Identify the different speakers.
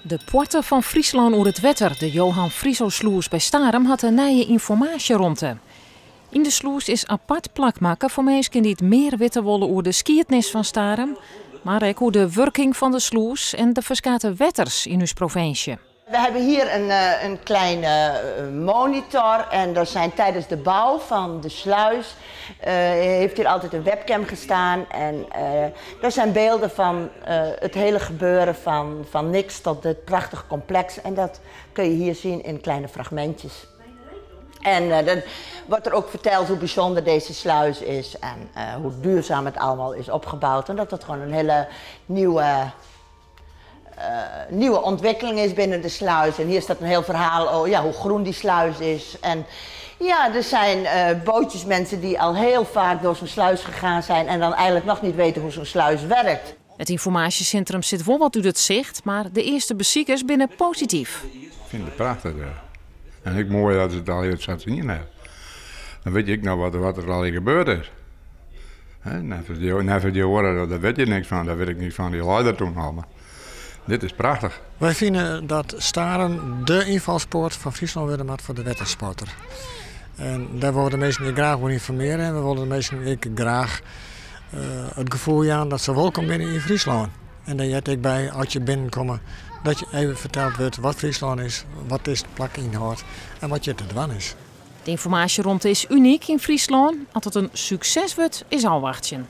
Speaker 1: De poarte fan Fryslân oer it wetter, de Johan Frisoslûs by Starum, hat in nije ynformaasjeromte. Yn de slûs is apart plak makke foar minsken dy't mear witte wolle oer de skiednis fan Starum, mar ek oer de wurking fan de slûs en de ferskate wetters yn ús provinsje.
Speaker 2: We hebben hier een kleine monitor en er zijn tijdens de bouw van de sluis heeft hier altijd een webcam gestaan en daar zijn beelden van het hele gebeuren van niks tot dit prachtig complex en dat kun je hier zien in kleine fragmentjes. En dan wordt er ook verteld hoe bijzonder deze sluis is en hoe duurzaam het allemaal is opgebouwd en dat het gewoon een hele nieuwe ontwikkeling is binnen de sluis. En hier staat een heel verhaal over, ja, hoe groen die sluis is. En ja, er zijn bootjesmensen die al heel vaak door zo'n sluis gegaan zijn en dan eigenlijk nog niet weten hoe zo'n sluis werkt.
Speaker 1: It ynformaasjesintrum sit wol wat út it sicht, mar de earste besikers binne posityf.
Speaker 3: Ik fyn it prachtich. Ja. En ek moai dat it al sa sjen ha. Dan wit ik noch wat der al gebeurd is. Neffens dy oaren, dêr wit je niks fan, dêr wit ik niks fan, dy lei der toen al. Mar dit is prachtich.
Speaker 4: Wy fine dat Starum de ynfalspoarte fan Fryslân wurde moat foar de wettersporter. En dêr wolle de minsken ek graach oer ynformearje en we wolle de minsken ek graach it gefoel jaan dat se wolkom binne yn Fryslân. En dêr heart ek by, as je binnenkomme, dat je even ferteld wurdt wat Fryslân is, wat dizze plak ynhâldt en wat hjir te dwaan is.
Speaker 1: De ynformaasjeromte is unyk yn Fryslân. As it in sukses wurdt, is ôfwachtsjen.